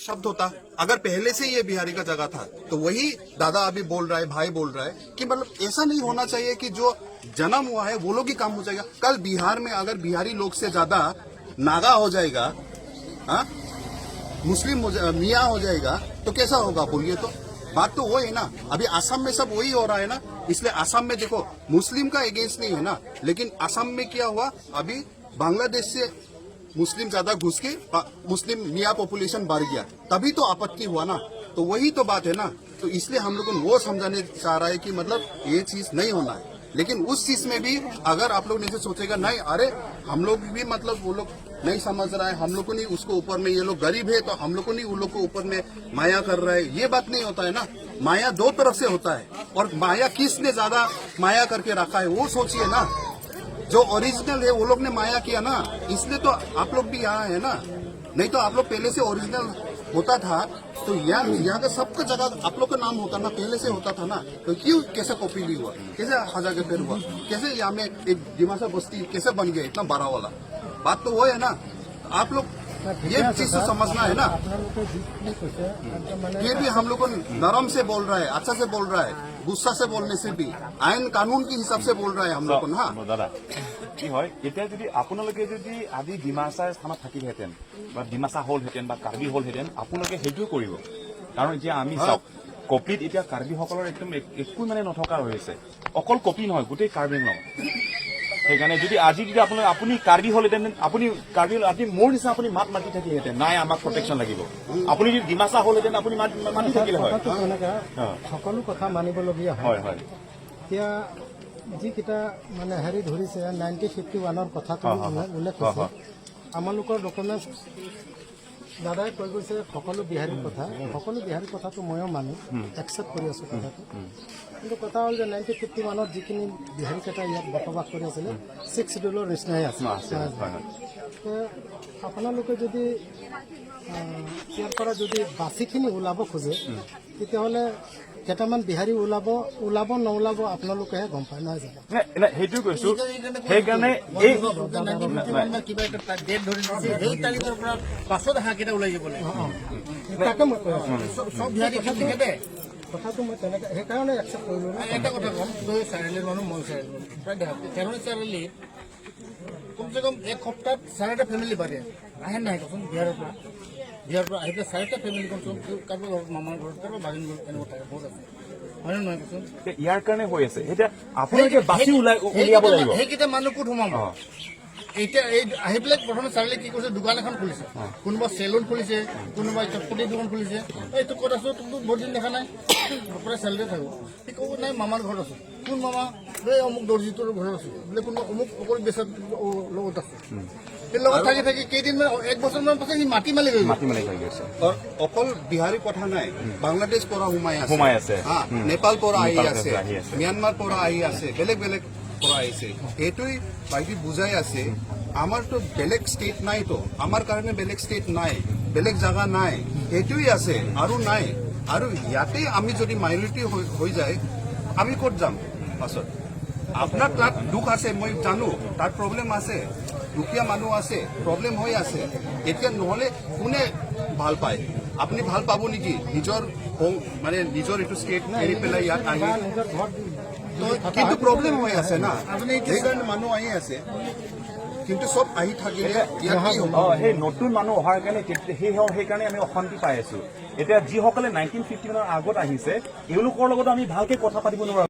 शब्द होता। अगर पहले से ये बिहारी का जगह था, तो वही दादा अभी बोल रहा है, भाई बोल रहा है कि मतलब ऐसा नहीं होना चाहिए कि जो जन्म हुआ है, वो लोग ही काम हो जाएगा। कल बिहार में अगर बिहारी लोग से ज्यादा नागा हो जाएगा, हाँ, मुस्लिम हो जाए, मियाँ हो जाएगा, तो कैसा होगा, बोलिए। तो बात तो वही है ना। अभी असम में सब वही हो रहा है ना। इसलिए असम में देखो, मुस्लिम का अगेंस्ट नहीं है ना, लेकिन असम में क्या हुआ, अभी बांग्लादेश से मुस्लिम ज्यादा घुस के मुस्लिम मियाँ पॉपुलेशन बढ़ गया, तभी तो आपत्ति हुआ ना। तो वही तो बात है ना। तो इसलिए हम लोग को वो समझाने चाह रहा है कि मतलब ये चीज नहीं होना है। लेकिन उस चीज में भी अगर आप लोग नीचे सोचेगा नहीं, अरे हम लोग भी मतलब वो लोग नहीं समझ रहा है, हम लोग को नहीं उसको ऊपर में, ये लोग गरीब है तो हम लोग को नहीं उन लोग को ऊपर में माया कर रहा है, ये बात नहीं होता है ना। माया दो तरफ से होता है और माया किसने ज्यादा माया करके रखा है, वो सोचिए ना। जो ओरिजिनल है, वो लोग ने माया किया ना, इसलिए तो आप लोग भी यहाँ है ना। नहीं तो आप लोग पहले से ओरिजिनल होता था तो यहाँ यहाँ का सबका जगह आप लोग का नाम होता ना, पहले से होता था ना। तो क्यों, कैसे कॉपी भी हुआ, कैसे हजार के फिर हुआ, कैसे यहाँ में एक डिमासा बस्ती कैसे बन गया इतना बड़ा वाला? बात तो वो है ना। आप लोग ये चीज तो समझना है ना। আপোনালোকে যিখিনি কৈছে একদম মানে फिर भी हम लोग को नरम से बोल रहा है, अच्छा से बोल रहा है। गुस्सा से बोलने से भी आइन कानून के हिसाब से बोल रहा है हम लोग को ना। দাদা, কি হয়, এতিয়া যদি আপোনালোকে যদি আজি ডিমাচাৰ স্থানত থাকিলহেঁতেন বা ডিমাচা হ'লহেঁতেন বা কাৰ্বি হ'লহেঁতেন, আপোনালোকে সেইটোৱে কৰিব। কাৰণ এতিয়া আমি চাওক, কপিত এতিয়া কাৰ্বিসকলৰ একদম একো মানে নথকা হৈ আছে। অকল কপি নহয়, গোটেই কাৰ্বি আংলং। সেইকাৰণে যদি আজি যদি আপুনি কাৰ্বি হ'লহেঁতেন, আপুনি কাৰ্বি আপুনি মোৰ নিচিনা আপুনি মাত মাতি থাকিলহেঁতেন, নাই, আমাক প্ৰটেকশ্যন লাগিব। আপুনি যদি ডিমাচা হ'লহেঁতেন, আপুনি মাত মাতি থাকিলে হয়। কথাটো তেনেকা, সকলো কথা মানিবলগীয়া হয়। হয় হয় এতিয়া যিকেইটা মানে হেৰি ধৰিছে, 1951ৰ কথাটো উল্লেখ হৈছে আমালোকৰ ডকুমেণ্টছ। দাদাই কৈ গৈছে সকলো বিহাৰীৰ কথা। সকলো বিহাৰীৰ কথাটো ময়ো মানো, একচেপ্ট কৰি আছোঁ কথাটো। কিন্তু কথা হ'ল যে 1951ত যিখিনি বিহাৰীকেইটা ইয়াত বসবাস কৰি আছিলে, ছিক্স চিডিউলৰ নিচিনাই আছে। আছে, হয় হয় তে আপোনালোকে যদি ইয়াৰ পৰা যদি বাচিখিনি ওলাব খোজে, তেতিয়াহ'লে কেইটামান বিহাৰী ওলাব, ওলাব নোলাব আপোনালোকেহে গম পায়, নহয় জানো? নাই নাই, সেইটোৱে কৈছো। সেইকাৰণে এই কিবা এটা ডেট ধৰি দিছে, সেই তাৰিখৰ পৰা পাছত হাঁহকেইটা ওলাই যাব লাগিব। তাকে মই কৈ আছোঁ। চব বিহাৰী নিখেদে। কথাটো মই তেনেকে সেইকাৰণে একচেপ্ট কৰিলোঁ না। এটা কথা ক'ম, তই চাৰিআলিৰ মানুহ, মই চাৰিআলিৰ মানুহ, প্ৰায় দেখা পাওঁ। চেৰণী চাৰিআলিত কমচে কম এক সপ্তাহত চাৰিটা ফেমিলি বাঢ়ে আহে নাহে কচোন? বিহাৰৰ পৰা আহি পেলাই চাৰিটা ফেমিলি কমচে কম কাৰোবাৰ ঘৰত, মামাৰ ঘৰত, কাৰোবাৰ ভাগিন ঘৰত এনেকুৱা থাকে, বহুত আছে। হয় নে নহয় কচোন? ইয়াৰ কাৰণে হৈ আছে। এতিয়া আপোনালোকে বাচি ওলাই উলিয়াব লাগিব। সেইকেইটা মানুহ ক'ত সোমাব? এতিয়া এই আহি পেলাই প্ৰথমে চাৰিআলি কি কৰিছে? দোকান এখন খুলিছে, কোনোবা চেলুন খুলিছে, কোনোবা চটপটি দোকান খুলিছে। এই, তোক ক'ত আছো? তোকতো বহুত দিন দেখা নাই, প্ৰায় চাৰিআলিতে থাকো। সি ক'ব, নাই, মামাৰ ঘৰত আছো। কোন মামা? এই অমুক দৰ্জিটোৰ ঘৰত আছো বোলে, কোনোবা অমুক অকল বেচা লগত আছো। সেই লগত থাকি থাকি কেইদিনমান, এক বছৰমান পাছত সি মাটি মালিক হৈ গ'ল। মাটি মালিক হৈ গৈছে। और অকল বিহাৰী কথা নাই, বাংলাদেশ পৰা সোমাই আছে। সোমাই আছে। হা, নেপাল পৰা আহি নেপাল আছে, পৰা আহি আছে। ম্যানমাৰ পৰা আহি আছে, বেলেগ বেলেগ পৰা আহিছে। সেইটোৱে ভাইটি বুজাই আছে। আমাৰতো বেলেগ ষ্টেট নাইতো, আমাৰ কাৰণে বেলেগ ষ্টেট নাই, বেলেগ জাগা নাই, সেইটোৱে আছে আৰু নাই। আৰু ইয়াতে আমি যদি মাইনৰিটি হৈ যায়, আমি ক'ত যাম পাছত? আপোনাৰ তাত দুখ আছে, মই জানো, তাত প্ৰব্লেম আছে, দুখীয়া মানুহ আছে, প্ৰব্লেম হৈ আছে এতিয়া। নহ'লে কোনে ভাল পায়? আপুনি ভাল পাব নেকি নিজৰ হোম, মানে নিজৰ এইটো ষ্টেট এৰি পেলাই ইয়াত আহি? বা নিজৰ ঘৰত কিন্তু প্ৰব্লেম হৈ আছে না, সেইকাৰণে মানুহ আহি আছে। কিন্তু চব আহি থাকিলে ইয়াত কি হ'ব? সেই নতুন মানুহ অহাৰ কাৰণে সেইকাৰণে আমি অশান্তি পাই আছো। এতিয়া যিসকলে 1951ৰ আগত আহিছে, এওঁলোকৰ লগত আমি ভালকে কথা পাতিব নোৱাৰো।